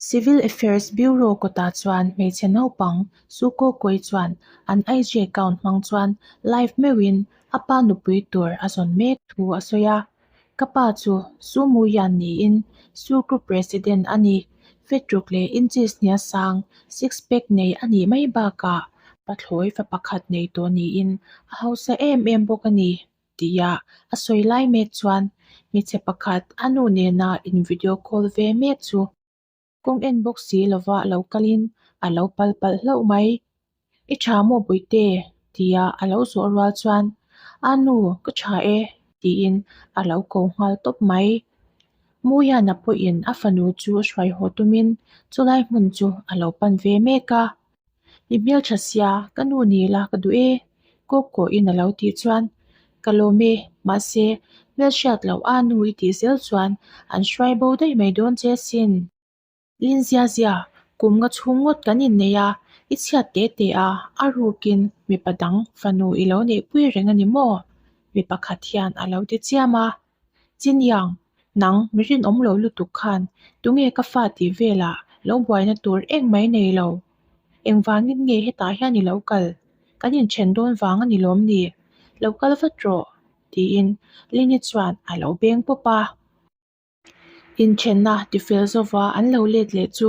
Civil Affairs Bureau kawtah chuan hmeichhe naupang Su Ko Koi chuan an IG account hmang chuan live meuhin a pa nupui tur a zawn mek thu a sawi a. Ka pa chu Su Mu Yan niin Su Group President a ni. Fetruk leh inches hnia sang, six pack nei a nih mai bakah pathlawi fa pakhat nei tawh niin a hausa em em bawk a ni. Tia a sawi lai mek chuan hmeichhe pakhat a nu nena in video call ve mek chu kawng en bawk si lova lo kalin a lo pal palh hlauh mai. I tha maw Puite? tia a lo zawh rual chuan a nu ka tha e tiin a lo ko nghal tawp mai. Muiana pawhin a fanu chu hruai haw tumin chulai hmun chu a lo pan ve mek a. I hmeltha sia, ka nu ni la ka duh e, kawk kawhin a lo tih chuan ka lawm e, mahse hmelhriat loh a nu i tih zel chuan an hruai bo daih mai dawn che sin. Lin zia zia, kum nga chhung ngawt kan innei a, i chhiat te te a, a rukin mipa dang fanu i lo neihpui reng a ni maw? Mi pakhat hian a lo ti chiam a. Chiniang, nang mi rinawm lo lutuk khan tunge ka fa tih velah lo buaina tur eng mai nei lo. Engvangin nge hetah hian i lo kal? Kan inthen dawn vang a ni lawm ni? Lo kal vat rawh, tiin Lini chuan a lo beng pawp a. Inthenna tifel zova an lo let leh chu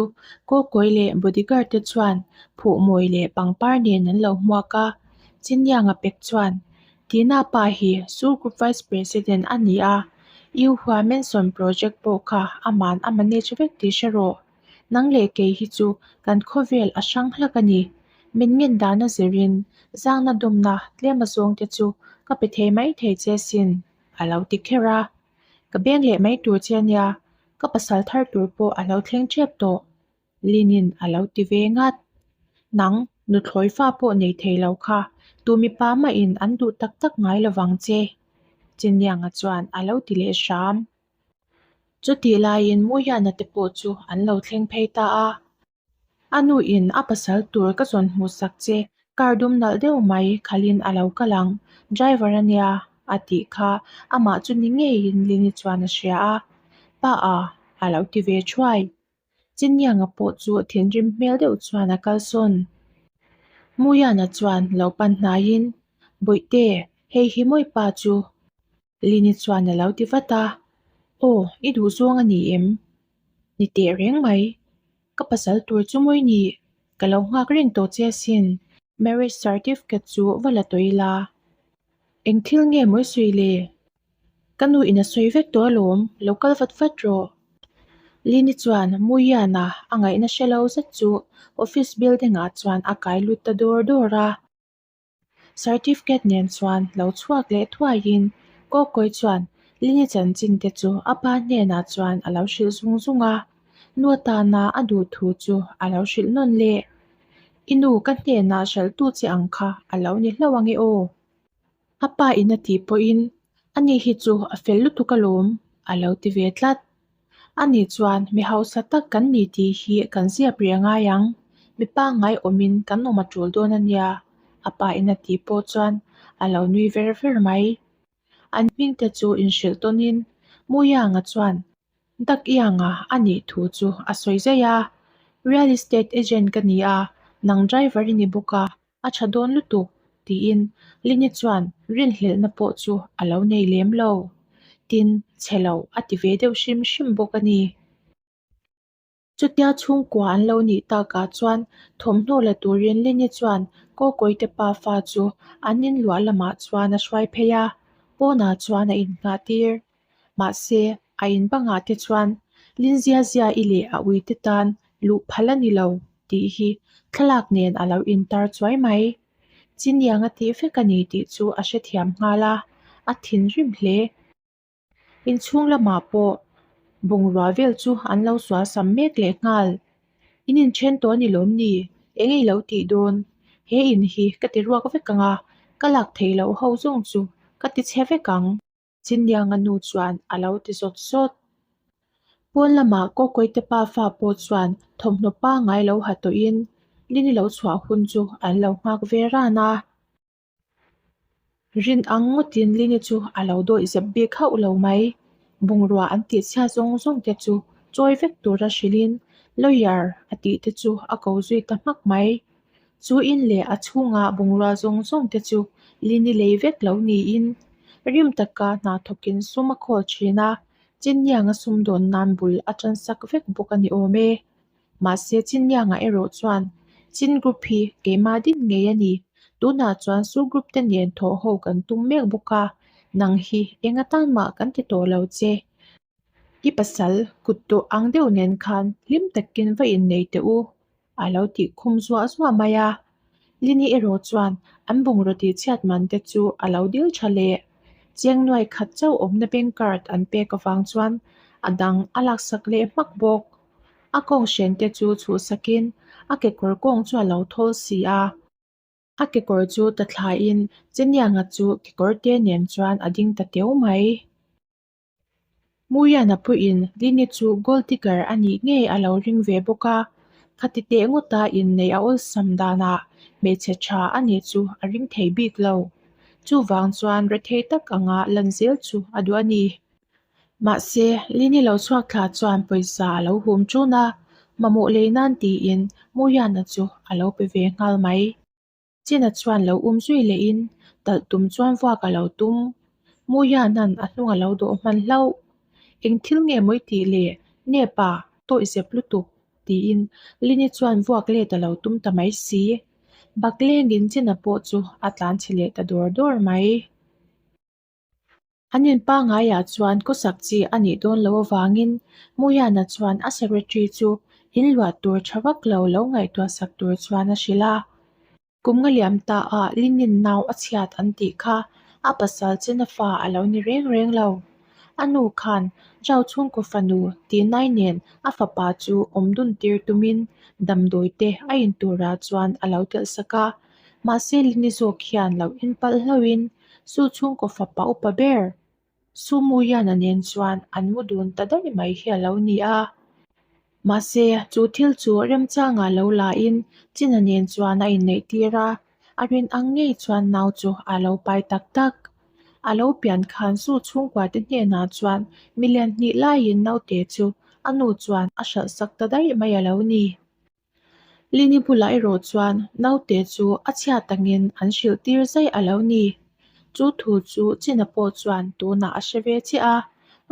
Kawkawi leh bodyguard te chuan phuhmawi leh pangpar nen an lo hmuak a. Chinianga pek chuan Tina pa hi Sur Group Vice President a ni a, Yu Hua Mansion project pawh kha aman a manage vek tih hre rawh. Nang leh kei hi chu kan khawvel a hrang hlak a ni. Min ngen dan a zirin zangna dawmna tlem a zawng te chu ka pe thei mai thei che sin, a lo ti kher a. Ka beng leh mai tur che ania, ka pasal thar tur pawh a lo thleng tep tawh. Linin a lo ti ve ngat. Nang, nuthlawi fa pawh nei thei lo kha, tu mipa mahin an duh tak tak ngai lovang che, Chinianga chuan a lo ti leh hram. Chutih laiin Muhiana te pawh chu an lo thleng phei ta a. A nuin a pasal tur ka zawn hmuh sak che, car dum nalh deuh mai khalhin a lo kal ang, driver a nia, a tih kha amah chu ni ngeiin Lini chuan a hria a. Pa a, a lo ti ve thuai. Chinianga pawh chu thinrim hmel deuh chuan a kalsawn. Muiana chuan lo pan hnaiin, Bawihte, hei hi mawi pa chu. Lini chuan a lo ti vat a, Aw, i duh zawng a ni em? Ni teh reng mai. Ka pasal tur chu mawi ni, ka lo nghak reng tawh che asin. Marriage certificate chu va la tawh ila. Eng thil nge mawi sawi le? Ka nu in a sawi vek tawh alawm, lo kal vat vat rawh. Lini chuan Muiana a ngaihna hre lo zet chu office building ah chuan a kai lut ta dawr dawr a. Certificate nen chuan lo chhuak leh thuaiin Kawkawi chuan Lini chanchin te chu a pa hnenah chuan a lo hrilh zung zung a, nu atana a duh thu chu a lo hrilh nawn leh. I nu ka hnenah hralhtu che ang kha a lo ni hlauh ange aw. A pa in a tih pawhin ani hi chu a fel lutuk alawm a lo ti ve tlat. Ani chuan mi hausa tak kan ni tih hi kan ziap rih a ngai ang, mi pangngai awmin kan awm a tul dawn a nia a pa in a tih pawh chuan a lo nui ver ver mai. An hming te chu inhrilh tawnin Muyanga chuan Dak Ianga a nih thu chu a sawi zaih a, Real estate agent ka ni a, nang driver i ni bawk a, A tha dawn lutuk, tiin Lini chuan rinhlelhna pawh chu a lo nei lem lo. Tin, chhe lo a ti ve deuh hrim hrim bawk a ni. Chutia chhungkua an lo nih takah chuan thawmhnaw la turin Lini chuan Kawkawite pa fa chu an inluah lamah chuan a hruai phei a, pawnah chuan a innghah tir. Mahse, a in bangah te chuan Linzia zia i leh a uite tan luh phal a ni lo tih hi thlalak nen a lo intar chuai mai. Chiniang a tih vek a ni tih chu a hrethiam nghal a, a thinrim hle. Inchhung lamah pawh bungrua vel chu an lo sual sam mek leh nghal. In inthen tawh a ni lawm ni? Eng ei lo tih dawn? He in hi ka ti ruak vek ang a, ka lak theih loh ho zawng chu ka ti chhe vek ang. Chinianga nu chuan a lo ti zawt zawt. Pawn lamah Kawkawite pa fa pawh chuan thawmhnaw pangngai lo ha tawhin Lini lo chhuah hun chu an lo nghak ve ran a. Rin ang ngawtin Lini chu a lo dawih zep bik hauh lo mai. Bungrua an tih chhia zawng zawng te chu chawi vek tura hrilhin Lawyer a tih te chu a ko zui ta hmak mai. Chu in leh a chhunga bungrua zawng zawng te chu Lini lei vek lo niin rim taka hna thawkin sum a khawl thin a, Chinnianga sumdawn nan bul a tansak vek bawk a ni awm e. Mahse Chinnianga erawh chuan Chin Group hi keimah din ngei a ni. Tunah chuan Su Group te nen thawh ho kan tum mek bawk a, nang hi eng atan mah kan ti tawh lo che. I pasal kut tawh ang deuh nen khan hlim takin va innei teh u, a lo tih khum zuah zuah mai a. Lini erawh chuan an bungraw tih chhiat man te chu a lo dil tha leh. Cheng nuai khat chauh awmna bank card an pek avang chuan a dang a laksak leh hmak bawk. A kawng hren te chu chhuhsakin a kekawr kawng chu a lo thawl si a. A kekawr chu ta thlaiin Chenianga chu kekawr te nen chuan a ding ta teu mai. Muiana pawhin Lini chu gold digger a nih ngei a lo ring ve bawk a, khati teh ngawta inneih a awlsam danah hmeichhe tha a nih chu a ring thei bik lo. Chuvang chuan rethei tak anga lan zel chu a duh a ni. Mahse, Lini lo chhuak thla chuan pawisa a lo hum ṭun a, mamawh lei nan tiin Muiana chu a lo pe ve nghal mai. China chuan lo um zui lehin talh tum chuan vuak a lo tum. Muiana'n a hnung a lo dawh hman hlauh. Eng thil nge mawi tih le, Nepa, tawih zep lutuk, tiin Lini chuan vuak let a lo tum ta mai si. Baklengin China pawh chu a tlan chhe leh ta dawr dawr mai. An in pangaiah chuan khawsak chi a nih dawn loh avangin Muyana chuan a secretary chu in luah tur tha vak lo lo ngaihtuah sak tur chuan a hrilh a. Kum nga liam ta ah Linin nau a chhiat an tih kha a pasal chena fa a lo ni reng reng lo. A nu khan Zhao chhungkaw fanu Tinai nen a fapa chu awm dun tir tumin damdawi te a in turah chuan a lo telh sak a. Mahse Lini zawk hian lo inpalh hlauhin Su chhungkaw fapa upa ber Su Muyana nen chuan an mu dun ta daih mai hi a lo ni a. Mahse, chu thil chu remchangah lo lain China nen chuan a inneih tir a, a rin ang ngei chuan nau chu a lo pai tak tak. A lo pian khan Su chhungkua te hnenah chuan milian hnih laiin naute chu a nu chuan a hralh sak ta daih mai a lo ni. Lini bulah erawh chuan naute chu a chhiat angin an hrilh tir zaih a lo ni. Chu thu chu China pawh chuan tunah a hre ve chiah a,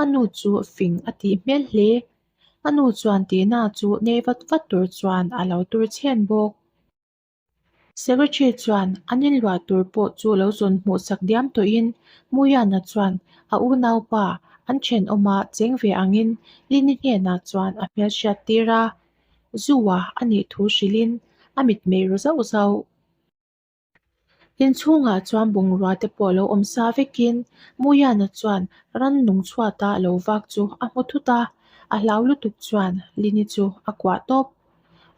a nu chu fing a tih hmel hle. A nu chuan Tina chu nei vat vat tur chuan a lo tur chhen bawk. Secretary chuan an inluah tur pawh chu lo zawn hmuh sak diam tawhin Muyana chuan a unaupa an thenawma cheng ve angin Lini hnenah chuan a hmelhriat tir a. Zua a nih thu hrilhin a mitmei ru zauh zauh. Inchhungah chuan bungrua te pawh lo awm sa vekin Muyana chuan rannung chhuata lo vak chu a hmu thut a, a hlau lutuk chuan Lini chu a kuah tawp.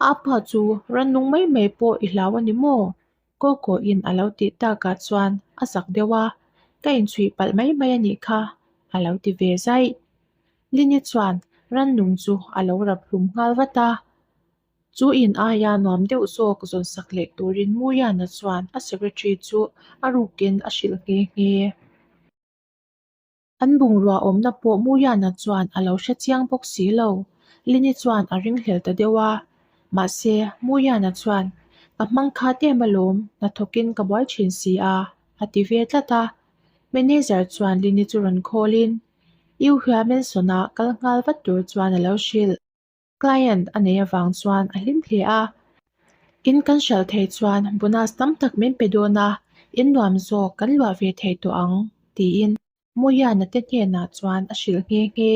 A pa chu rannung mai mai pawh i hlau a ni maw? Kawkawiin a lo tih takah chuan a zak deuh a, ka inchhuih palh mai mai a nih kha a lo ti ve zaih. Lini chuan rannung chu a lo rap hlum nghal vat a. Chu in aia nuam deuh zawk zawn sak leh turin Muyana chuan a secretary chu a rukin a hrilh nghe nghe. An bungrua awmna pawh Muyana chuan a lo hre chiang bawk si lo. Lini chuan a ringhlel ta deuh a. Mahse, Muyana chuan, Ka hmang khat em alawm, hnathawkin ka buai thin si a, a ti ve tlat a. Manager chuan Lini chu rawn call-in, U Hia Mansion-a kal nghal vat tur chuan a lo hrilh. Client a nei avang chuan a hlim hle a. In kan hralh thei chuan bonus tam tak min pe dawn a, in nuam zawk kan luah ve thei tawh ang, tiin Muyana te hnenah chuan a hrilh nghe nghe.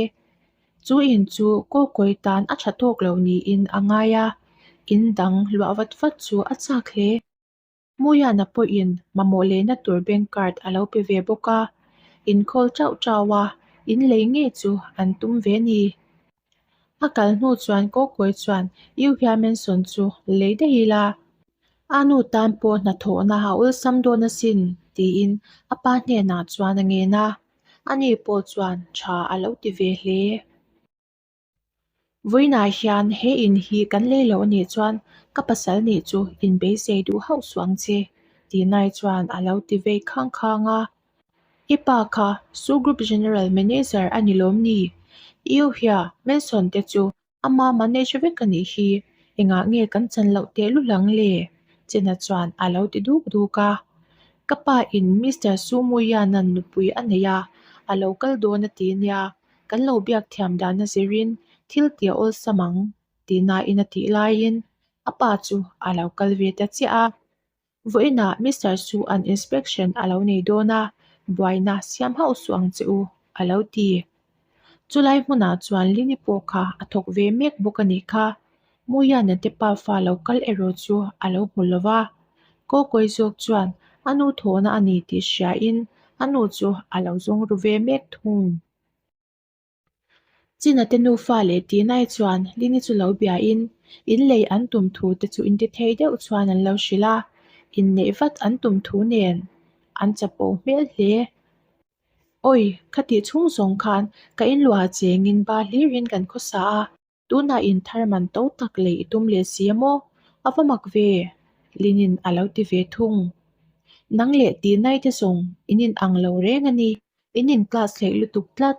Chu in chu kawkawi tan a tha tawk lo niin a ngai a, in dang luah vat vat chu a chak hle. Muyana pawhin mamawh lehna tur bank card a lo pe ve bawk a, inkhawl chauh chauh a in lei ngei chu an tum ve ni. A kal hnu chuan Kawkawi chuan U Hiamenson chu lei daih ila, a nu tan pawh hnathawhna a awlsam dawn asin tiin a pa hnenah chuan a ngen a, ani pawh chuan tha a lo ti ve hle. Vawiinah hian he in hi kan lei loh anih chuan ka pasal nih chu in beisei duh hauh suh ang che tih nai chuan a lo ti vei khang khang a. I pa kha Su Group General Manager a ni lawm ni? Iu hia Manson te chu Ama manage vek a nih hi, engah nge kan chan loh tehlul ang le? Chena chuan a lo ti duk duk a. Ka pa in Mister Sumuianan nupui a nei a, a lo kal dawn a ti nia, kan lo biak thiam dan a zirin thil ti a awlsam ang tihnain a tih laiin a pa chu a lo kal ve ta chiah a. Vawiinah Mister Su an inspection a lo nei dawn a, buaina siam hauh suh ang che u, a lo ti. Chulai hmunah chuan Lini pawh kha a thawk ve mek bawk a nih kha. Muiana te pafa lo kal erawh chu a lo hmu lo va. Kawkawi zawk chuan a nu thawhna a ni tih hriain a nu chu a lo zawng ru ve mek thung. China te nufa leh Tinai chuan Lini chu lo biain in lei an tum thu te chu intithei deuh chuan an lo hrilh a, inneih vat an tum thu nen an chapo hmel hle. Awi, khatih chhung zawng khan ka inluah chengin ba hlirin kan khawsa a, Tunah in thar man to tak lei i tum leh si a maw? A va mak ve! Linin a lo ti ve thung. Nang leh tih nai te zawng in in ang lo reng a ni, in in class hleih lutuk tlat,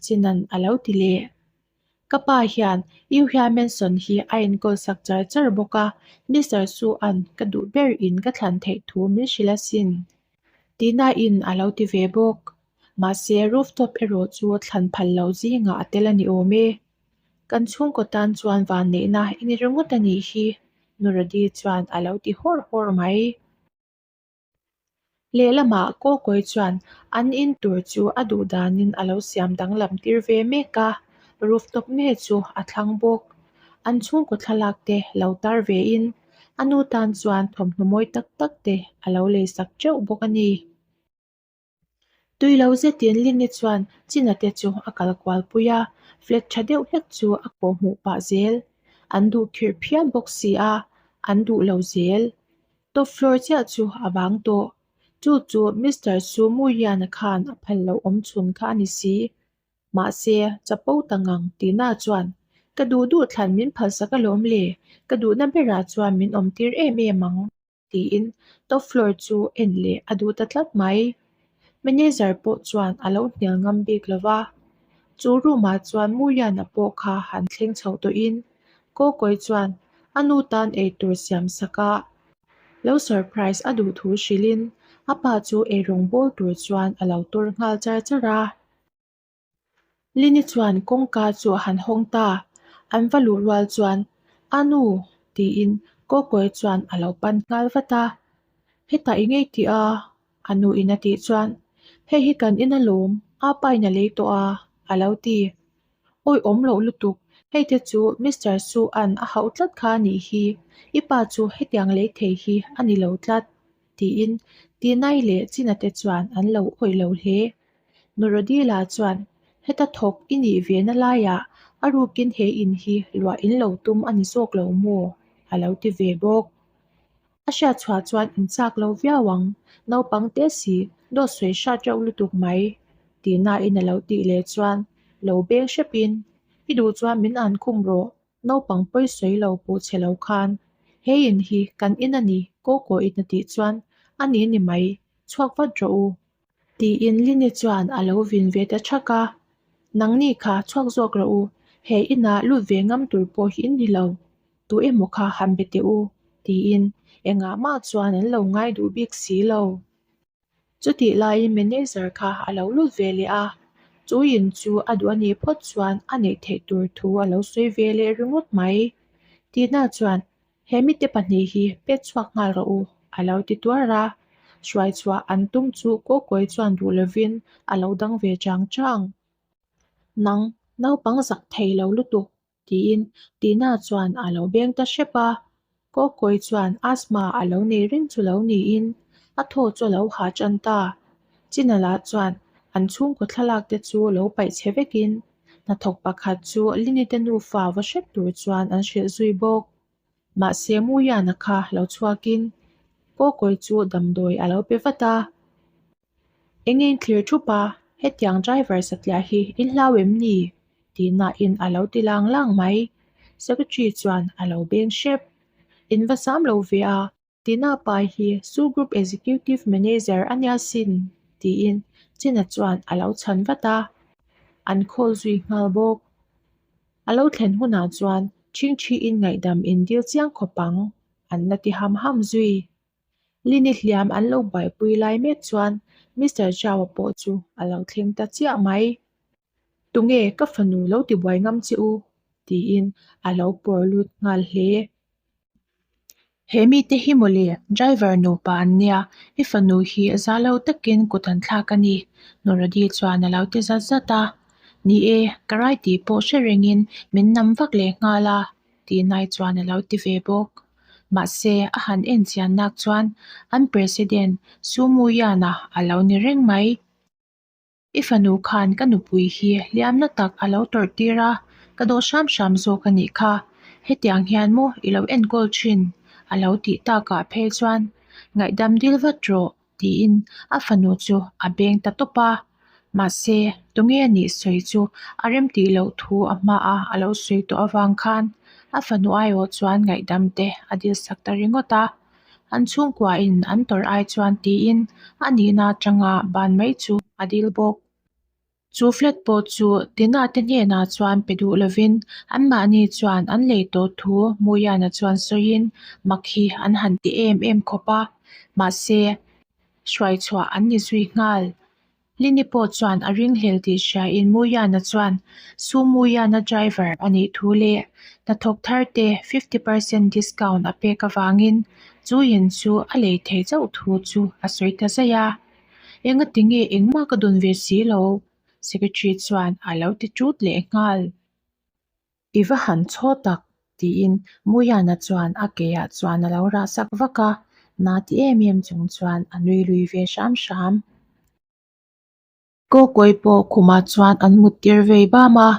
Chinan a lo ti leh. Ka pa hian U Hia Manson hi a enkawl sak char char bawk a, Mister Su-a'n ka duh ber in ka thlan theih thu min hrilh asin. Tihna-in a lo ti ve bawk. Mahse, rooftop erawh chu thlan phal lo zingah a tel a ni awm e. Kan chhungkaw tan chuan vanneihna i ni ringawt a nih hi, Nuradi chuan a lo ti hawr hawr mai. Lehlamah Kawkawi chuan an in tur chu a duh danin a lo siam danglam tir ve mek a, rooftop ngei chu a thlang bawk. An chhungkaw thlalak te lo tar vein a nu tan chuan thawmhnaw mawi tak tak te a lo leisak teuh bawk a ni. Tui lo zetin Lini chuan China te chu a kal kual pui a, flat tha deuh hlek chu a kawh hmuh pah zel. An duh khirh phian bawk si a, an duh lo zel. Top floor chiah chu a vang tawh. Chu chu Mister Su Muiana khan a phal loh awm chhun kha a ni si. Mahse, chapo ta ngang Tina chuan, Ka duh duh thlan min phalsak alawm le, ka duhna berah chuan min awm tir em em ang. tiin top floor chu en leh a duh ta tlat mai. Manager pawh chuan a lo hnial ngam bik lo va, chu room ah chuan Muriana pawh kha han thleng chho tawhin Kawkawi chuan a nu tan eitur siam sak a, lo surprise a duh thu hrilhin a pa chu eirawng bawl tur chuan a lo tur nghal char char a. Lini chuan kawngka chu a han hawng ta, an va luh rual chuan, A nu! tiin Kawkawi chuan a lo pan nghal vat a. Hetah i ngei tih a? A nu in a tih chuan, Hei hi kan in alawm, apa in a lei tawh a, a lo ti. Awi awm loh lutuk, hei te chu Mister Su-a'n a hauh tlat kha a nih hi, i pa chu hetiang lei thei hi a ni lo tlat, tiin Tinai leh China te chuan an lo awih lo hle. Nurodila chuan, Heta thawk i nih ve na laiah a rukin he in hi luah in lo tum a ni zawk lo maw? a lo ti ve bawk. A hriat chhuah chuan in chak lo viau ang, naupang te si, dawt sawi hrat reuh lutuk mai, tihnain a lo tih leh chuan lo beng hrepin, I duh chuan min an khum rawh, Naupang pawi sawi lo pawh che lo khan, He in hi kan in a ni, Kawkaw in a tih chuan, A ni ni mai, chhuak vat rawh u. Tiin Lini chuan a lo vin ve ta thak a, Nangni kha chhuak zawk rawh u, he inah lut ve ngam tur pawh hi in ni lo, tu emaw kha han be teh u, tiin engah mah chuan an lo ngai duh bik si lo. Chutih laiin manager kha a lo lut ve leh a, chu in chu a duh a nih phawt chuan a neih theih tur thu a lo sawi ve leh ringawt mai. Tina chuan, He mite pahnih hi pet chhuak nghal rawh u, a lo ti tuar a. Hruai chhuah an tum chu Kawkawi chuan duh lovin a lo dang ve chang chang. Nang, naupang zak thei lo lutuk, tiin Tina chuan a lo beng ta hrep a. Kawkawi chuan asthma a lo nei reng chu lo niin a thaw chu a lo ha tan ta. Chinala chuan an chhungkaw thlalak te chu lo paih chhe vekin hnathawk pakhat chu Linite nufa va hrep tur chuan an hrilh zui bawk. Mahse Muyana kha lo chhuakin Kawkawi chu damdawi a lo pe vat a. Eng in thlir thup a, hetiang driver satliah hi in hlau em ni? tihnain a lo ti lang lang mai. Secretary chuan a lo beng hrep. In va sam lo ve a, Tina pa hi Su Group Executive Manager a nia sin, tiin China chuan a lo chhan vat a, an call zui nghal bawk. A lo thlen hunah chuan ṭhingṭhiin ngaihdam in dil chiang khawp ang, an la ti ham ham zui. Lini hliam an lo buaipui lai mek chuan Mister Zhao-a pawh chu a lo thleng ta chiah mai. Tunge ka fanu lo ti buai ngam che u? tiin a lo pawr lut nghal hle. He mite hi mawle driver nupa an nia, i fanu hi za lo takin kut an thlak a ni, Noradi chuan a lo ti zat zat a. Ni e, ka rai tih pawh hre rengin min nam vak leh nghal a, tih nai chuan a lo ti ve bawk. Mahse, a han en chian nak chuan an President Sumuiana a lo ni reng mai. I fanu khan ka nupui hi hliamna tak a lo tawrh tir a, ka dawh hram hram zawk a nih kha. Hetiang hian maw i lo enkawl thin? A lo tih takah phei chuan ngaihdam dil vat rawh tiin a fanu chu a beng ta tawp a. Mahse, tunge a nih sawi chu a remtih loh thu a hmaah a lo sawi tawh avang khan a fanu aiawh chuan ngaihdam te a dil sak ta ringawt a. An chhungkuain an tawrh ai chuan tiin a nihna atanga ban mai chu a dil bawk. Chu flat pawh chu Tina te hnenah chuan pe duh lovin anmahni chuan an lei tawh thu Muiana chuan sawiin mak hi an han ti em em khawp a, mahse hruai chhuah an ni zui nghal. Lini pawh chuan a ringhlel tih hriain Muiana chuan Su Muiana driver a nih thu leh hnathawk tharte 50% discount a pek avangin chu in chu a lei thei chauh thu chu a sawi ta zaih a. Engati nge engmah ka dawn ve si lo? Secretary chuan a lo ti ṭut leh nghal. I va han chhaw tak! tiin Muiana chuan a keah chuan a lo rah sak vak a, na ti em em chung chuan a nui lui ve hram hram. Kawkawi pawh khumah chuan an mut tir vei bam a,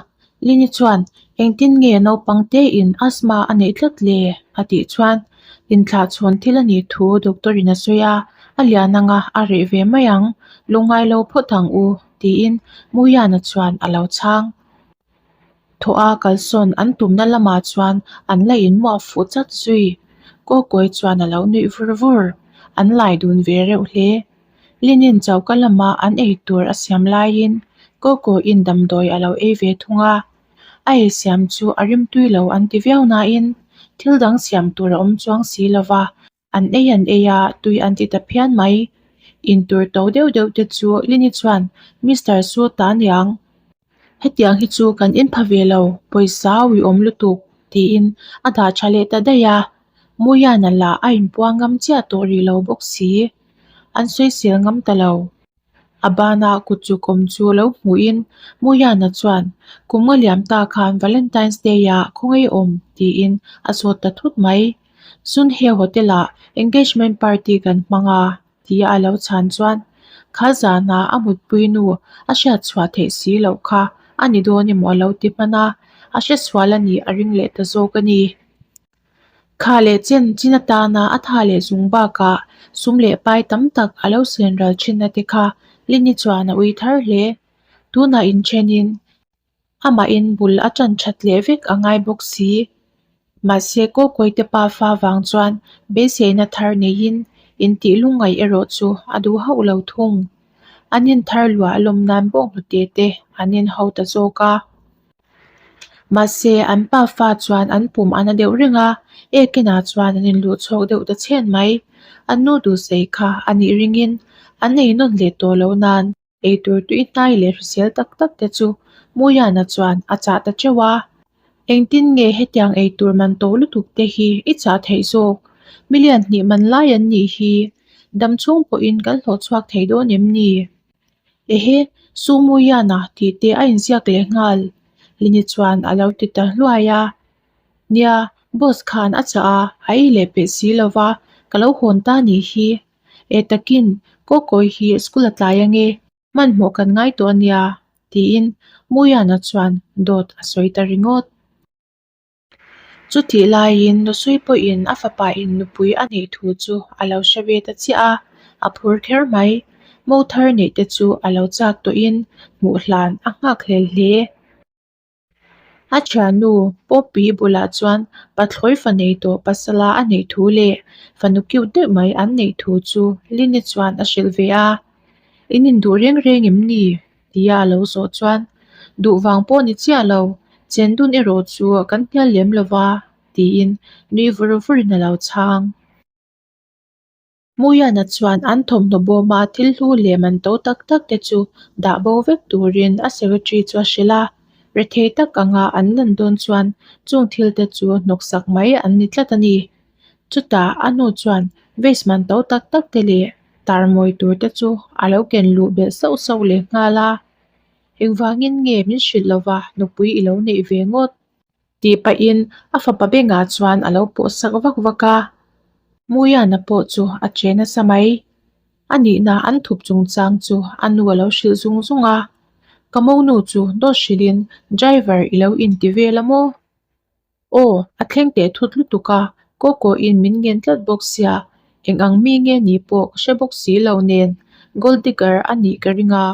Lini chuan engtin nge naupang tein asthma a neih tlat le? a tih chuan inthlah chhawn thil a nih thu doctor in a sawi a, a lian anga a reh ve mai ang, lungngai lo phawt ang u tiin Muiana chuan a lo chhang. Thawha kalsawn an tumna lamah chuan an la inmuah fuh chat zui. Kawkawi chuan a lo nuih vur vur. An lai dun ve reuh hle. Linin choka lama an ei tur a siam laiin Kawkawiin damdawi a lo ei ve thung a. A ei siam chu a rimtui lo an ti viau nain thil dang siam tur a awm chuang si lova, An ei an ei a, tui an ti ta phian mai. Intur to deuh deuh te chu Lini chuan Mister Su ta niang. Hetiang hi chu kan inpha ve lo, pawisa uiawm lutuk, tiin a dah tha leh ta daih a. Muiana lah a inpuang ngam chiah tawh rih lo bawk si. An sawisel ngam ta lo. A bana kut chuk awm chu lo hmuhin Muiana chuan, Kum nga liam ta khan Valentine's Day-ah khawngaih awm? tiin a zawt ta thut mai. Sunhe Hotel-ah engagement party kan hmang a, tia a lo chhan chuan, Kha zanah a mutpui nu a hriat chhuah theih si loh kha a ni dawn emaw a lo ti hman a, a hresual a nih a ring leh ta zawk a ni. Kha leh chen chin atana a tha leh zung bakah sum leh pai tam tak a lo sen ral thinna te kha Lini chuan a ui thar hle. Tunah inthenin amahin bul a tan that leh vek a ngai bawk si. Mahse Kawkawite pa fa vang chuan beiseina thar neiin intih lungngaih erawh chu a duh hauh lo thung. An inthar luah lawm nan bawnghnute te an inho ta zawk a. Mahse, an pa fa chuan an pum a na deuh reng a, Ekinah chuan an inluh chhawk deuh ta chhen mai. An nu duhsei kha a nih ringin an ei nawn leh tawh loh nan eitur tui hnai leh hrisel tak tak te chu Muiana chuan a chah ta teuh a. Engtin nge hetiang eitur man to lutuk te hi i chah theih zawk? Million hnih man lai an nih hi dam chhung pawhin kan hlawh chhuak thei dawn em ni? Ehe, Sumuiana tih te a inziak leh nghal, Lini chuan a lo ti ta hluai a. Nia, boss khan a chah a, a ei leh peih si lo va, ka lo hawn ta nih hi. E takin, Kawkawi hi school a tlai ange, hmanhmawh kan ngai tawh a nia, tiin Muiana chuan dawt a sawi ta ringawt. Chutih laiin Nusui pawhin a fapa in nupui a neih thu chu a lo hre ve ta chiah a, a phur kher mai. Mo thar neih te chu a lo chak tawhin hmuh hlan a nghak hlel hle. A thiannu Poppy bulah chuan pathlawi fa nei tawh pasala a neih thu leh fanu cute deuh mai an neih thu chu Lini chuan a hrilh ve a, In induh reng reng em ni? Tia a lo zawh chuan, Duh vang pawh ni chiah lo. Chendun erawh chu kan hnial lem lo va, tiin nui vur vurin a lo chhang. Muyana chuan an thawmhnaw bawma thil hlu leh man to tak tak te chu dah bo vek turin a secretary chu a hrilh a. Rethei tak anga an lan dawn chuan chung thil te chu hnawksak mai an ni tlat a ni. Chutah a nu chuan vase man to tak tak te leh tar mawi tur te chu a lo ken luh belh sauh sauh leh nghal a. Engvangin nge min hrilh lova nupui i lo neih ve ngawt? Tih pahin a fapa bengah chuan a lo pawh sak vak vak a. Muyana pawh chu a che nasa mai. A nihna an thup chungchang chu a nu a lo hrilh zung zung a. Ka monu chu dawt hrilhin driver i lo inti vel a maw? Aw, a thleng teh thut lutuk a, Kawkawiin min ngen tlat bawk sia, eng ang mi nge ni pawh ka hre bawk si lo nen, gold digger a nih ka ring a.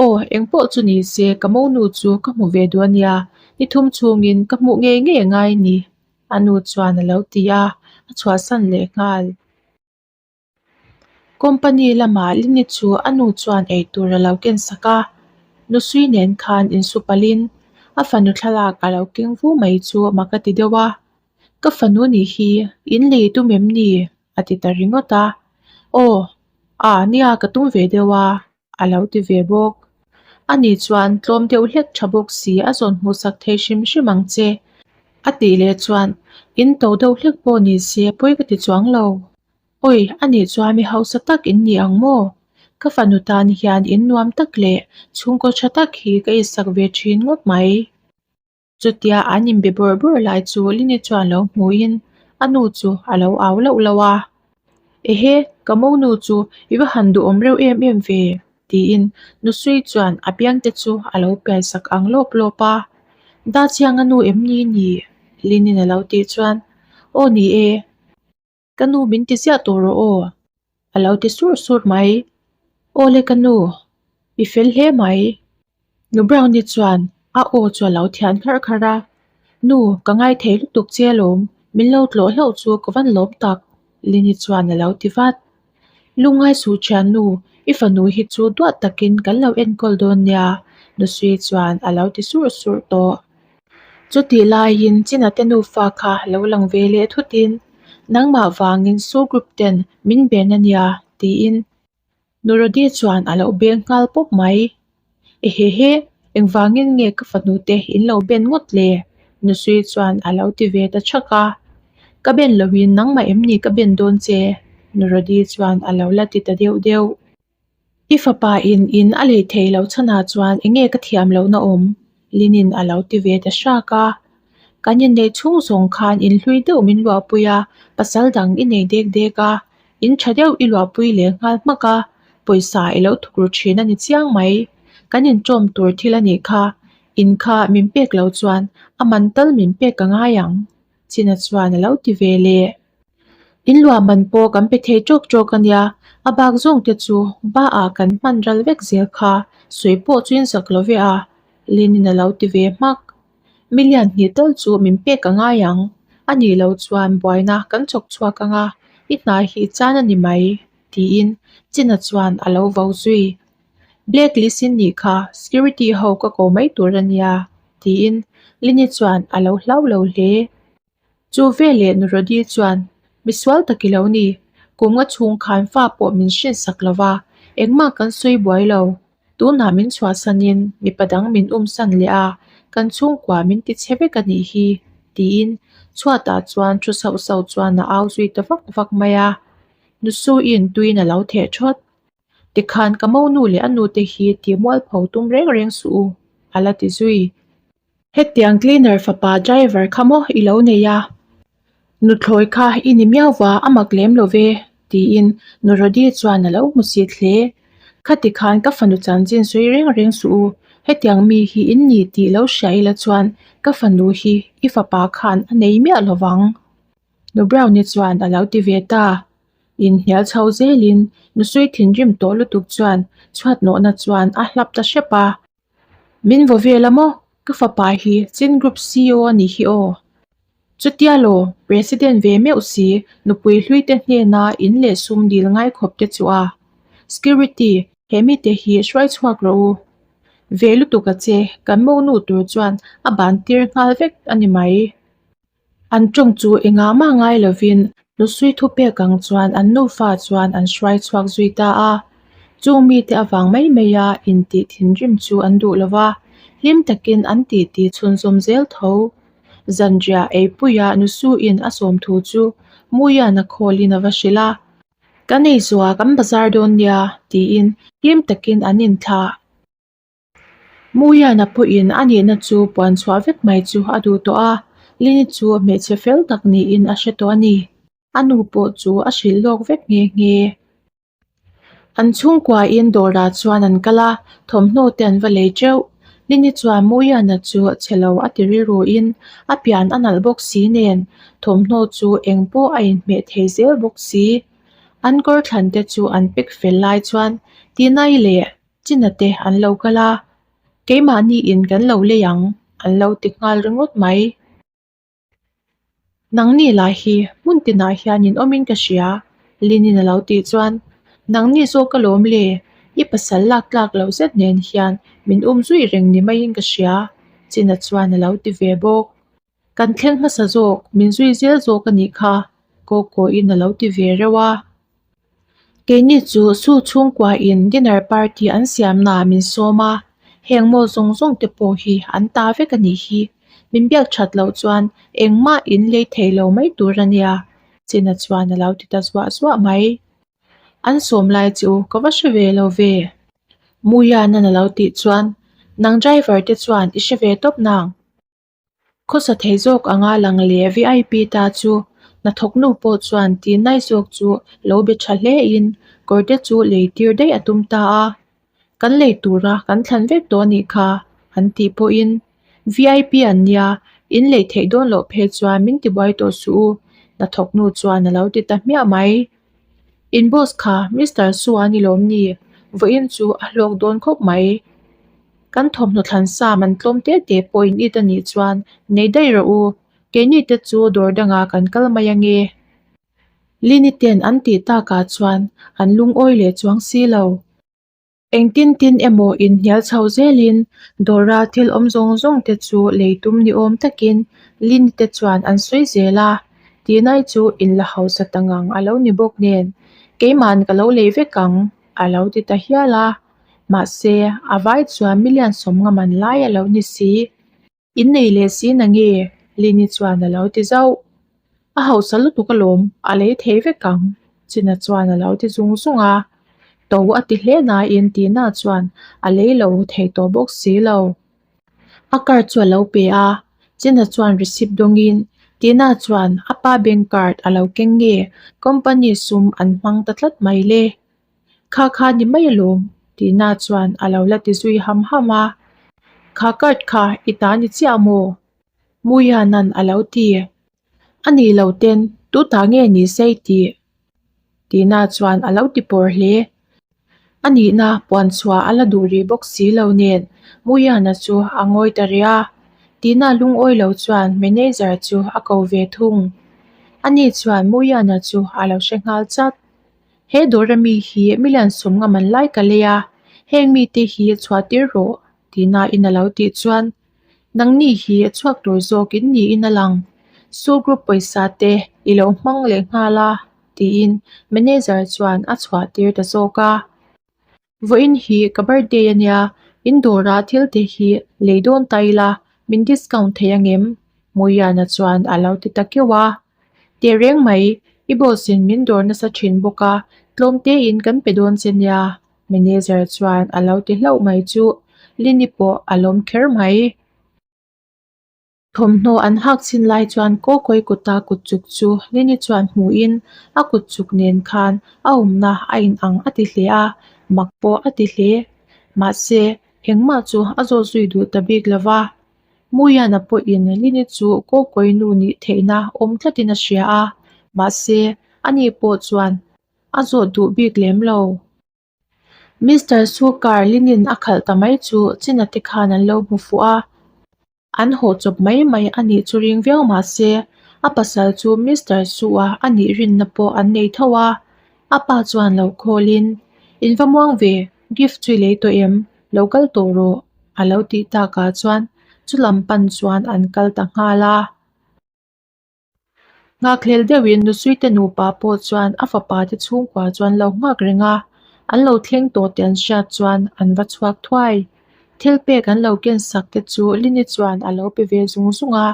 Aw, eng pawh chu ni se ka monu chu ka hmu ve duh a nia, ni thum chhungin ka hmuh ngei ngei a ngai ni, a nu chuan a lo ti a, a chhuahsan leh nghal. Company lamah Lini chu a nu chuan eitur a lo ken sak a, Nusui nen khan insu palhin a fanu thlalak a lo keng vu mai chu mak a ti deuh a, Ka fanu nih hi in lei tum em ni? a ti ta ringawt a, Aw, a nia ka tum ve deuh a, a lo ti ve bawk. Ani chuan tlawm deuh hlek tha bawk si a zawn hmuhsak thei hrim hrim ang che. A tih leh chuan in to deuh hlek pawh ni se pawi ka ti chuang lo. Awi, ani chuan mi hausa tak in ni ang maw? Ka fanu tan hian in nuam tak leh chhungkaw tha tak hi ka isak ve thin ngawt mai. Chutia an inbe bawrh bawrh lai chu Lini chuan lo hmuhin a nu chu a lo au lauh lauh a. Ehe, ka monu chu i va han duhawm reuh em em ve, tiin Nusui chuan a biangte chu a lo piai sak ang lawp lawp a. Da chiang a nu em ni ni? Lini'n a lo tih chuan, Aw ni e. Ka nu min ti ziah tawh rawh aw, a lo ti sur sur mai. Aw le ka nu, i fel hle mai. Nu Brownie chuan a aw chu a lo thian kharh kharh a, Nu, ka ngai thei lutuk che alawm, min lo tlawh hlauh chu ka van lawm tak, Lini chuan a lo ti vat. Lungngai suh thian nu, i fanu hi chu duat takin kan lo enkawl dawn nia, Nusui chuan a lo ti surh surh tawh. Chutih laiin China te nufa kha lo lang ve leh thutin, Nangmah vangin Su Group ten min ben a nia, tiin Nurodi chuan a lo beng nghal pawp mai. Ehehe, engvangin nge ka fanu te in lo ben ngawt le? Nusui chuan a lo ti ve ta chhak a. Ka ben loin nangmah em ni ka ben dawn che? Nurodi chuan a lo la ti ta deuh deuh. I fapa in in a lei thei lo chhanah chuan enge ka thiam lohna awm? Linin a lo ti ve ta hrak a. Kan inneih chhung zawng khan in hlui deuh min luahpui a, pasal dang i nei dek dek a, in tha deuh i luahpui leh nghal hmak a, pawisa i lo thuk ru thin a ni chiang mai. Kan inṭawm tur thil a nih kha, in kha min pek lo chuan a man tal min pek ka ngai ang, China chuan a lo ti ve leh. In luah man pawh kan pe thei tawk tawk a nia, a bak zawng te chu ba ah kan hman ral vek zel kha, sawi pawh chu in zak lo ve a, Lin-in a lo ti ve hmak. Million hnih tal chu min pek a ngai ang, a nih loh chuan buaina kan chawk chhuak ang a, i hna hi chan a ni mai, tiin China chuan a lo vo zui. Black list in nih kha security ho ka ko mai tur a nia, tiin Lin-i chuan a lo hlau lo hle. Chu veleh Nurodi chuan, Misual tak i lo ni, kum nga chhung khan fa pawh min hrinsak lo va, engmah kan sawi buai lo. Tunah min chhuahsanin mipa dang min umsan leh a, kan chhungkua min ti chhe vek a nih hi, tiin chhuatah chuan thu sauh sauh chuan a au zui ta vak vak mai a. Nusuiin tuiin a lo theh thawt. Tikhan ka monu leh a nute hi tih mualpho tum reng reng suh u, a la ti zui. Hetiang cleaner fapa driver kha maw i lo nei a? Nuthlawi kha i ni miau va a mak lem lo ve, tiin Nurodi chuan a lo hmu sit hle. Khati khan ka fanu chanchin sawi reng reng suh u, hetiang mi hi in ni tih lo hria ila chuan ka fanu hi i fapa khan a nei miah lo vang. Nu Brownie chuan a lo ti ve ta. Inhnial chho zelin nusui thinrim tawh lutuk chuan chhuat nawhna chuan a hlap ta hrep a. Min vaw vel a maw? Ka fapa hi Chin Group CEO a nih hi aw. Chutia law, President ve meuh si, nupui hlui te hnena in leh sum dil ngai khawp te chu a. Security, he mite hi hruai chhuak rawh u. Ve lutuk a che, kan monu tur chuan a ban tir nghal vek a ni mai. An tawng chu engah mah ngai lovin Lusui thupek ang chuan an nufa chuan an hruai chhuak zui ta a. Chung mite avang mai maia intih thinrim chu an duh lo va, hlim takin an titi chhunzawm zel tho. Zanriah eipuia Nusuin a sawm thu chu Muian a khawlin a va hrilh a. Kan eizuah kan bazar dawn nia, tiin hlim takin an inthlah. Muiana pawhin a nihna chu puan chhuah vek mai chu a duh tawh a, Lini chu hmeichhe fel tak niin a hre tawh a ni. A nu pawh chu a hrilh lawk vek nghe nghe. An chhungkuain dawrah chuan an kal a, thawmhnaw te an va lei teuh. Lini chuan Muiana chu chhe lo a ti rilruin a pian a nalh bawk si nen thawmhnaw chu eng pawh a inhmeh thei zel bawk si. An kawr thlan te chu an pek fel lai chuan Tinai leh China te an lo kal a, keimahni in kan lo lei ang an lo ti nghal ringawt mai. Nangni lah hi hmun tinah hian in awmin ka hria, Linin a lo tih chuan nangni zawk ka lawm le, i pasal lak tlak loh zet nen hian min um zui reng ni maiin ka hria, China chuan a lo ti ve bawk. Kan thleng hmasa zawk, min zui zel zawk a nih kha, Kawkawiin a lo ti ve reuh a. Keini chu Su chhungkuain dinner party an siamnaah min sawm a, heng maw zawng zawng te pawh hi an ta vek a nih hi. Min biak that loh chuan engmah in lei thei lo mai tur a nia, China chuan a lo ti ta zuah zuah mai. An sawm lai chu ka va hre ve lo ve. Muianan a lo tih chuan, Nang driver te chuan i hre ve tawp nang. Khawsa thei zawk anga lang leh vip ta chu hnathawk nu pawh chuan tinai zawk chu lo be tha hle in kawr te chu lei tir daih a tum ta a, kan lei tura kan thlan vek tawh a nih kha an tih pawhin vip an nia in lei theih dawn loh phei chuan min tibuai tawh suh u hnathawk nu chuan a lo ti ta hmiah mai. In boss kha Mister Su a ni lawm ni? Vawiin chu a hlawk dawn khawp mai. Kan thawmhnaw thlan sa man tlawm te te pawh in it a nih chuan nei daih rawh u, keini te chu dawr dangah kan kal mai ange. Lini ten an tih takah chuan an lungawi leh chuang si lo. Engtin tin emaw inhnial chho zelin dawra thil awm zawng zawng te chu lei tum ni awm takin Lini te chuan an sawi zel a, Tinai chu inla hausa ta ngang a lo ni bawk nen keiman ka lo lei vek ang a lo ti ta hial a. Mahse, a vai chuan million sawmnga man lai a lo ni si. In nei leh si na nge? Lini chuan a lo ti zauh. A hausa lutuk alawm, a lei thei vek ang, China chuan a lo ti zung zung a. To a ti hle nain Tina chuan a lei lo thei tawh bawk si lo. A card chu a lo pe a, China chuan receipt dawngin Tina chuan a pa bank card a lo keng nge company sum an hmang ta tlat mai le. Kha kha ni mai alawm, Tina chuan a lo la ti zui ham ham a. Kha card kha i ta ni chiah maw? Muianan a lo ti. A nih lo ten tu ta nge ni sei tih? Tina chuan a lo ti pawr hle. A nihna puan chhuah a la duh rih bawk si lo nen Muiana chu a ngawi ta rih a. Tina lungawi lo chuan manager chu a ko ve thung. Ani chuan Muiana chu a lo hre nghal chat. He dawr ami hi million sawmnga man lai ka lei a, heng mite hi chhuah tir rawh tihna in a lo tih chuan nangni hi chhuak tur zawk in niin a lang. Su group pawisa te i lo hmang leh nghal a tiin manager chuan a chhuah tir ta zawk a. Vawiin hi ka birthday ania, in dawrah thil te hi lei dawn ta ila min discount thei angem? Muiana chuan a lo ti ta keuh a. Tehreng mai, i boss in min dawr nasa thin bawk a, tlawm tein kan pe dawn che nia, manager chuan a lo ti hlauh mai chu Lini pawh a lawm kher mai. Thawmhnaw an hak chin lai chuan Kawkawi kuta kut chuk chu Lini chuan hmuhin a kut chuk nen khan a awmna a inang a ti hle a, mak pawh a ti hle. Mahse, engmah chu a zawt zui duh ta bik lo va. Muiana pawhin Lini chu Kawkawi nu nih theihna awm tlatin a hria a, mahse, ani pawh chuan a zawt duh bik lem lo. Mister Su car Linin a khalh ta mai chu China te khan an lo hmu fuh a. An haw chawp mai mai a nih chu ring viau mah se, a pasal chu Mister Su-a a nih rinna pawh an nei tho a. A pa chuan lo khawlin, In va muang ve, gift chu i lei tawh em? Lo kal tawh rawh. a lo tih takah chuan chulam pan chuan an kal ta nghal a. Nghakhlel deuhin Nusuite nupa pawh chuan a fapa te chhungkua chu an lo nghak reng a, an lo thleng tawh tih an hriat chuan an va chhuak thuai. Thil pek an lo ken sak te chu Lini chuan a lo pe ve zung zung a,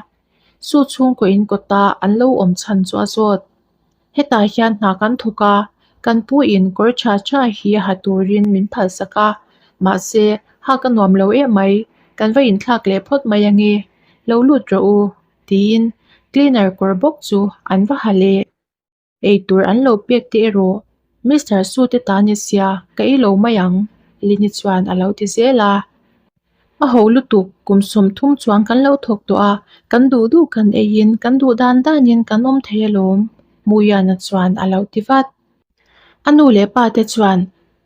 Su chhungkaw in kawta an lo awm chhan chu a zawt. Hetah hian hna kan thawk a, kan pu in kawr tha tha hi ha turin min phalsak a, mahse hak a nuam lo em mai, kan va inthlak leh phawt mai ange, lo lut rawh u. Tiin cleaner kawr bawk chu an va ha leh. Eitur an lo pek te erawh Mister Su te ta ni sia ka ei lo mai ang Lini chuan a lo ti zel a. A ho lutuk kum 30 chuang kan lo thawk tawh a, kan duh duh kan eiin kan duh dan danin kan awm thei alawm Muiana chuan a lo ti vat. A nu leh pa te chuan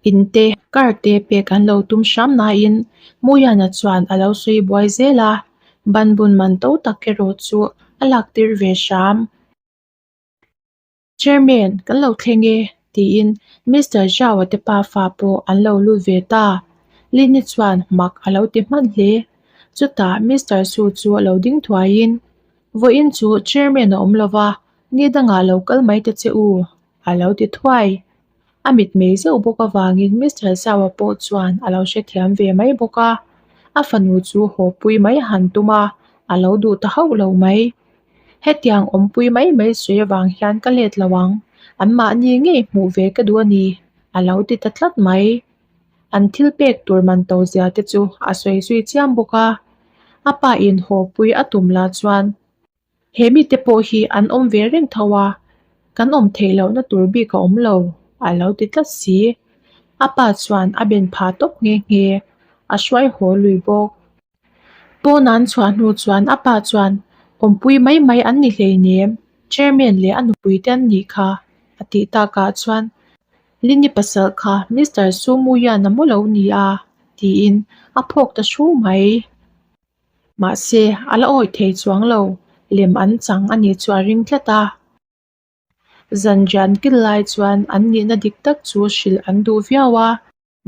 in te car te pek an lo tum hram nain Muiana chuan a lo sawi buai zel a, ban bun man to tak erawh chu a lak tir ve hram. Chairman, kan lo thleng e, tiin Mister Zhao-a te pafa pawh an lo lut ve ta. Lini chuan mak a lo ti hman hle. Chutah Mister Su chu a lo ding thuaiin, Vawiin chu Chairman a awm lo va, ni dangah lo kal mai ta che u, a lo ti thuai. A mitmei zeuh bawk avangin Mister Zhao-a pawh chuan a lo hrethiam ve mai bawk a, a fanu chu haw pui mai han tum a, a lo duh ta hauh lo mai. Hetiang awmpui mai mai sawi avang hian ka let lo ang, anmahni ngei hmuh ve ka duh a ni, a lo ti ta tlat mai. An thil pek tur man to zia te chu a sawi zui chiam bawk a, a pa in haw pui a tum lah chuan he mite pawh hi an awm ve reng tho a, kan awm theih lohna tur bik a awm lo, a lo ti tlat si. A pa chuan a ben pha tawp nghe nghe, a hruai haw lui bawk. Pawn an chhuah hnu chuan a pa chuan awmpui mai mai an ni hleinem, chairman leh a nupui te an nih kha a tih takah chuan Lini pasal kha Mister Sumuian a maw lo ni a tiin a phawk ta hru mai. Mahse a la awih thei chuang lo, lem an chang a nih chu a ring tlat a. Zanrian kil lai chuan an nihna dik tak chu hrilh an duh viau a.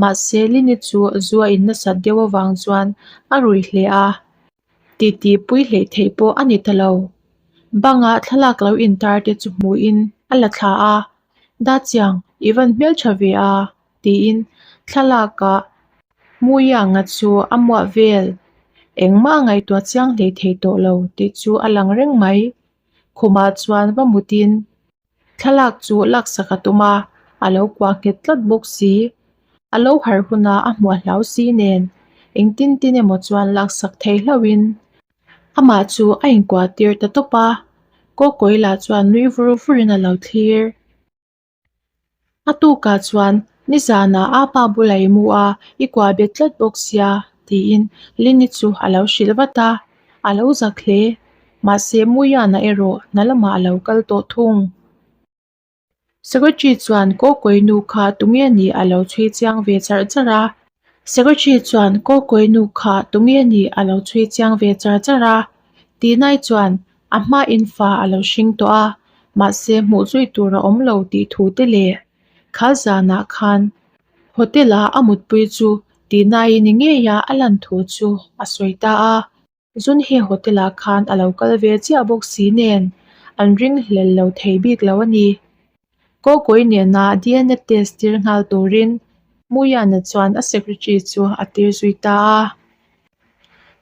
Mahse, Lini chu zu a in nasat deuh avang chuan a rui hle a, titi pui hleih theih pawh a ni ta lo. Banga thlalak lo intar te chu hmuhin a la thla a, Dachiang, i van hmeltha ve a, tiin thlalakah Muianga chu a muah vel. Engmah a ngaihtuah chiang hlei thei tawh lo tih chu a lang reng mai. Khumah chuan va mutin Thlalak chu laksak a tum a, a lo kuah nghet tlat bawk si. A lo harh huna a hmuah hlau si nen engtin tin emaw chuan laksak thei hlauhin amah chu a inkuah tir ta tawp a, Kawkawi lah chuan nui vur vurin a lo thlir. A tukah chuan nizanah a pa bulah i mu a, i kuah bet tlat bawk sia tiin Lini chu a lo hrilh vat a, a lo zak hle. Mahse Muiana erawh hna lamah a lo kal tawh thung. Secretary chuan Kawkawi nu kha tunge nih a lo chhui chiang ve char char a. Secretary chuan Kawkawi nu kha tunge nih a lo chhui chiang ve char char a. Tinai chuan a hmain fa a lo hring tawh a, mahse hmuh zui tur a awm lo tih thu te leh kha zanah khan hotel-a a mutpui chu Tinai ni ngeia a lan thu chu a sawi ta a. Zunhe hotel-ah khan a lo kal ve chiah bawk si nen an ring hlel lo thei bik lo a ni. Kawkawi nena DNA test tir nghal turin Muiana chuan a secretary chu a tir zui ta a.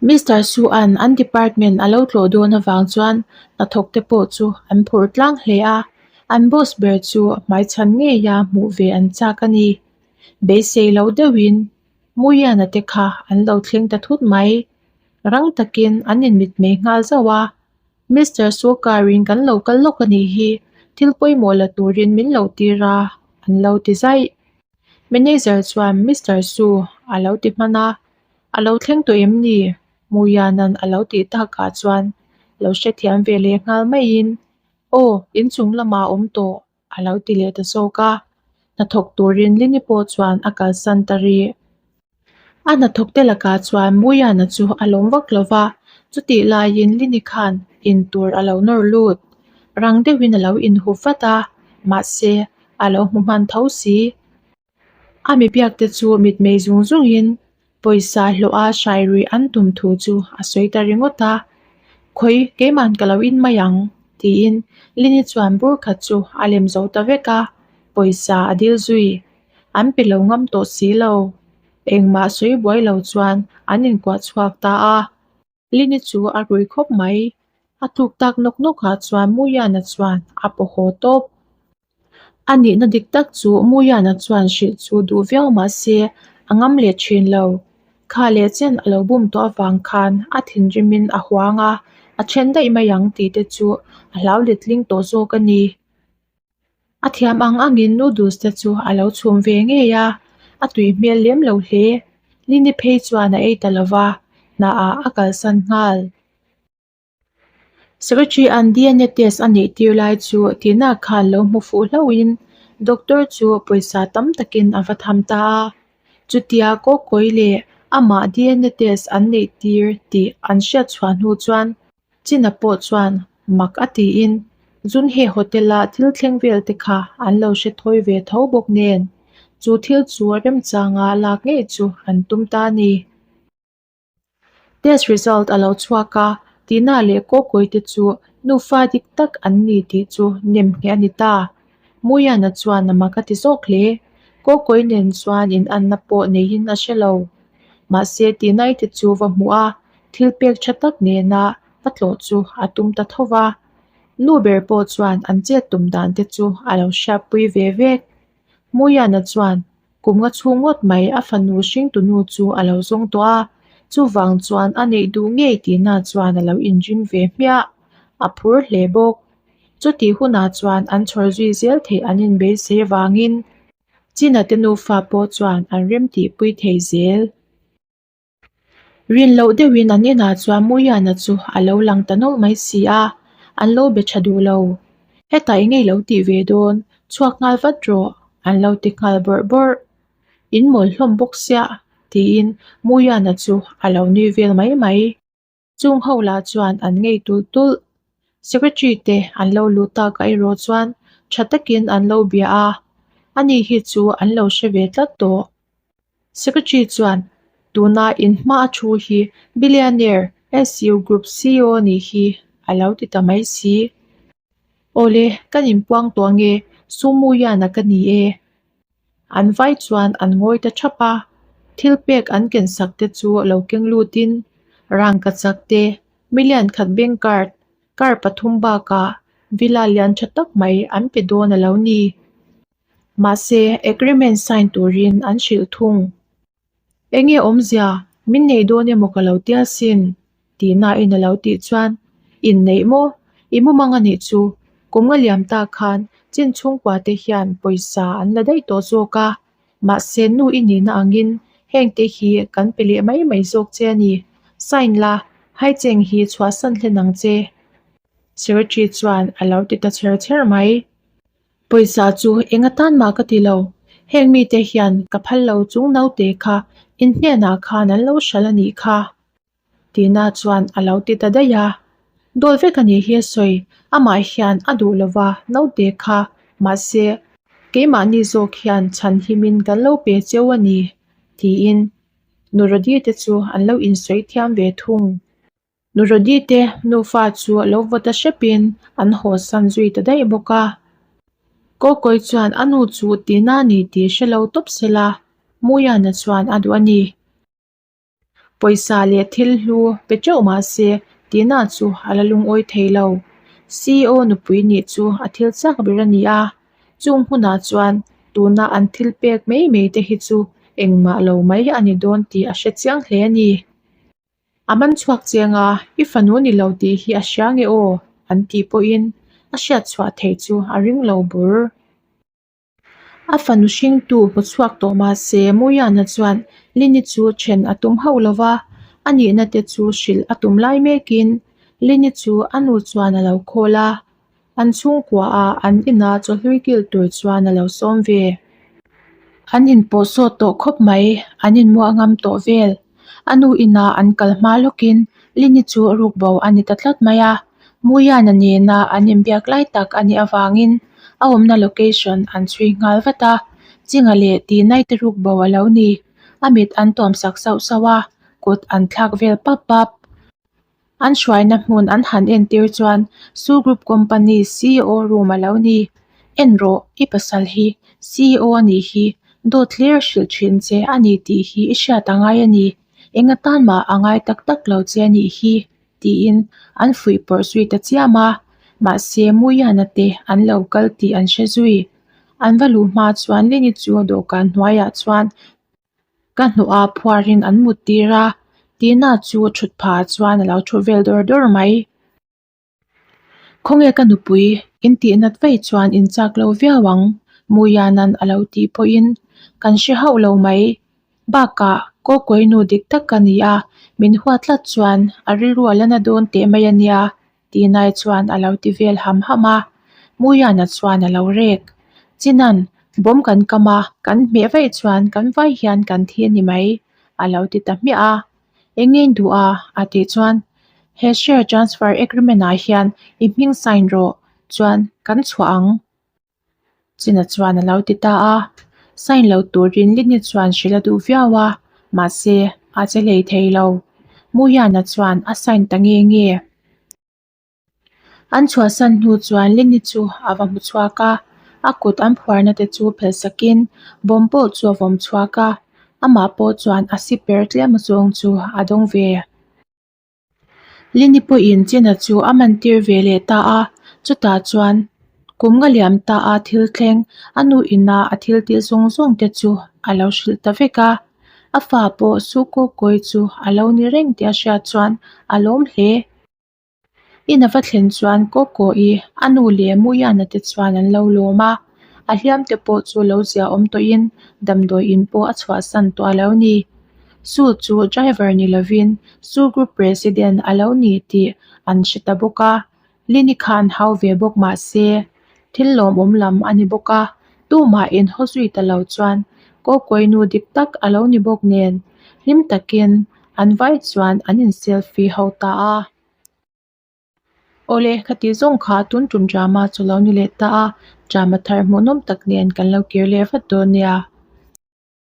Mister Su-a'n an department a lo tlawh dawn avang chuan hnathawk te pawh chu an phur tlang hle a, an boss ber chu hmaichhan ngeia hmuh ve an chak a ni. Beisei lo deuhin Muiana te kha an lo thleng ta thut mai. Rang takin an inmitmei nghal zauh a, Mister Sawrkarin kan lo kal lawk a nih hi, thil pawimawh la turin min lo tir a, an lo ti zaih. Manager chuan Mister Su a lo ti hman a, A lo thleng tawh em ni? Muiana'n a lo tih takah chuan lo hrethiam ve leh nghal maiin, Aw, inchung lamah a awm tawh, a lo ti leh ta zawk a, hnathawk turin Lini pawh chuan a kalsan ta rih. A hnathawk te lakah chuan Muiana chu a lawm vak lo va, chutih laiin Lini khan in tur a lo nawr lut. Rang deuhin a lo inhup vat a, mahse a lo hmu hman tho si. A mi biak te chu mitmei zung zungin. Pawisa hlawha hrai ruih an tum thu chu a sawi ta ringawt a. Khawi, keiman ka lo in mai ang, tiin Lini chuan bur khat chu a lem zo ta vek a, pawisa a dil zui. An pe lo ngam tawh si lo. Engmah sawi buai lo chuan an inkuah chhuak ta a. Lini chu a rui khawp mai. A tluk tak nawk nawk ah chuan Muyana chuan a paw haw tawp. A nihna dik tak chu Muyana chuan hrilh chu duh viau mah se a ngam leh thin lo. Kha leh chen a lo bum tawh avang khan a thinrimin a huang a, a then daih mai ang tih te chu a hlau letling tawh zawk a ni. A thiam ang angin noodles te chu a lo chhum ve ngei a, a tui hmel lem lo hle. Lini phei chuan a ei ta lo va, hnaah a kalsan nghal. Secretary an DNA test a neih tir lai chu Tina khan lo hmu fuh hlauhin doctor chu pawisa tam takin a va tham ta a. Chutia Kawkawi leh amah DNA test an neih tir tih an hriat chhuah hnu chuan China pawh chuan mak a tiin Junhe Hotel-a thil thleng vel te kha an lo hre thawi ve tho bawk nen chu thil chu remchanga lak ngei chu an tum ta a ni. Test result a lo chhuak a, Tina leh Kawkawi te chu nufa dik tak an ni tih chu nem ngheh a ni ta. Muyana chuan a mak a ti zawk hle. Kawkawi nen chuan inanna pawh neiin a hre lo. Mahse Tina-i te chu va hmuh a, thil pek tha tak nena va tlawh chu a tum ta tho va. Nu ber pawh chuan an chet tum dan te chu a lo hriatpui ve vek. Muyana chuan Kum nga chhung ngawt mai a fanu hringtunu chu a lo zawng tawh a, chuvang chuan a neih duh ngei tihna chuan a lo inring ve hmiah. A phur hle bawk. Chutih hunah chuan an chhawr zui zel theih an inbeisei avangin China te nufa pawh chuan an remtihpui thei zel. Rin loh deuhin an inah chuan Muyana chu a lo lang ta nawlh mai si a, an lo be tha duh lo. Hetah i ngei lo tih ve dawn, chhuak nghal vat rawh, an lo ti nghal bawrh bawrh. In mawl hlawm bawk siah, tiin Muyana chu a lo nui vel mai mai. Chung ho lah chuan an ngei tulh tulh. Secretary te an lo luh tak a erawh chuan tha takin an lo bia a, ani hi chu an lo hre ve tlat tawh. Secretary chuan tuna in hma a thu hi billionaire SU Group CEO nih hi a lo ti ta mai si. Awle, kan inpuang tawh ange, Sumu Yana ka ni e. An vai chuan an ngawi ta thap a, thil pek an ken sak te chu lo keng lutin rangkachak te, million khat bank card, car pathum bakah villa lian tha tak mai an pe dawn a lo ni. Mahse, agreement sign turin an hrilh thung. Enge awmzia, min nei dawn emaw ka lo tia sin? Tihnain a lo tih chuan, Inneih maw? I mumang a nih chu. Kum nga liam ta khan chin chhungkua te hian pawisa an la daih tawh zawk a. Mahse nu i nihna angin heng te hi kan pe leh mai mai zawk che a ni. Sign la, haicheng hi chhuahsan hlen ang che. Secretary chuan a lo ti ta chher chher mai. Pawisa chu eng atan mah ka ti lo, heng mite hian ka phal lo chung naute kha in hnenah khan an lo hral a nih kha. Tina chuan a lo ti ta daih a, Dawl vek a nih hi a sawi, amah hian a duh lo va naute kha, mahse keimahni zawk hian chhan himin kan lo pe cheu a ni, tiin Nurodi te chu an lo insawi thiam ve thung. Nurodi te nufa chu lo vaw ta hrepin an haw san zui ta daih bawk a. Kawkawi chuan a nu chu tina a ni tih hre lo tawp sela, Muyana chuan a duh a ni. Pawisa leh thil hlu pe teuh mah se tina chu a la lungawi thei lo. CEO nupui nih chu a thil chak ber a ni a, chung hunah chuan tuna an thil pek mai mai te hi chu engmah lo mai a ni dawn tih a hre chiang hle a ni. A man chhuak chiang a, i fanu ni lo tih hi a hria nge aw? an tih pawhin a hriat chhuah theih chu a ring lo bur. A fanu hringtu hmu chhuak tawh mah se Muyana chuan Lini chu then a tum hauh lo va, a nihna te chu hrilh a tum lai mekin Lini chu a nu chuan a lo khawl a, An chhungkuaah an inah chawhlui kil tur chuan a lo sawm ve. An inpawh sawt tawh khawp mai, an inmuah ngam tawh vel. A nu inah an kal hma lawkin Lini chu rukbo a ni ta tlat mai a. Muyana nena an inbiak lai tak a nih avangin a awmna location an chhui nghal vat a, Chinga leh Tinaite rukbo a lo ni. A mit an tuam sak sauh sauh a, kut an thlak vel pap pap. An hruaina hmun an han entir chuan Su Group Company CEO room a lo ni. En rawh, i pasal hi CEO a nih hi, dawt hlir hrilh thin che a ni tih hi i hriat a ngai a ni. Eng atan mah a ngai tak tak lo che a nih hi, tiin an fuih pawrh zui ta chiam a. Mahse, Muiana te an lo kal tih an hre zui. An va luh hma chuan Lini chu dawhkan hnuaiah chuan Ka hnawh a phuarin an mut tir a, Tina chu thut phah chuan a lo thu vel dawr dawr mai. Khawnge ka nupui in tih nat vaih chuan in chak lo viau ang, Muiana'n a lo tih pawhin kan hre hauh lo mai. Bakah Kawkawi nu dik tak ka ni a, min huat tlat chuan a rilru a la na dawn teh mai a nia, Tinai chuan a lo ti vel ham ham a, Muiana chuan a lo rek. Chinan, bawm kan kam a, kan hmeh vaih chuan kan vai hian kan thi a ni mai, a lo ti ta hmiah a. Eng nge in duh a? a tih chuan, He share transfer agreement ah hian i hming sign rawh, chuan kan chhuah ang. China chuan a lo ti ta a, sign lo turin Lini chuan hrilh a duh viau a, mahse a che hlei thei lo. Muiana chuan a sign ta nge nge. An chhuahsan hnu chuan Lini chu a va hmu chhuak a, a kut an phuarna te chu phelh sakin bawm pawh chu a vawm chhuak a, amah pawh chuan a siper tlem zawng chu a dawng ve. Lini pawhin China chu a man tir ve leh ta a, chutah chuan kum nga liam ta a thil thleng a nu ina a thil tih zawng zawng te chu a lo hrilh ta vek a, a fa pawh Su Kaw Kawi chu a lo ni reng tih a hriat chuan a lawm hle. In a va thlen chuan Kaw Kawi a nu leh Muiana te chuan an lo lawm a, a hliam te pawh chu lo zia awm tawhin damdawi in pawh a chhuahsan tawh a lo ni. Su chu driver ni lovin Su Group President a lo ni tih an hre ta bawk a, Lini khan hau ve bawk mah se thil lawmawm lam a ni bawk a, tumah inhaw zui ta lo chuan Kawkawi nu dik tak a lo ni bawk nen hlim takin an vai chuan an in selfie ho ta a. Awle, khati zawng kha tun tum drama chu lo ni leh ta a, drama thar hmuhnawm tak nen kan lo kir leh vat dawn nia.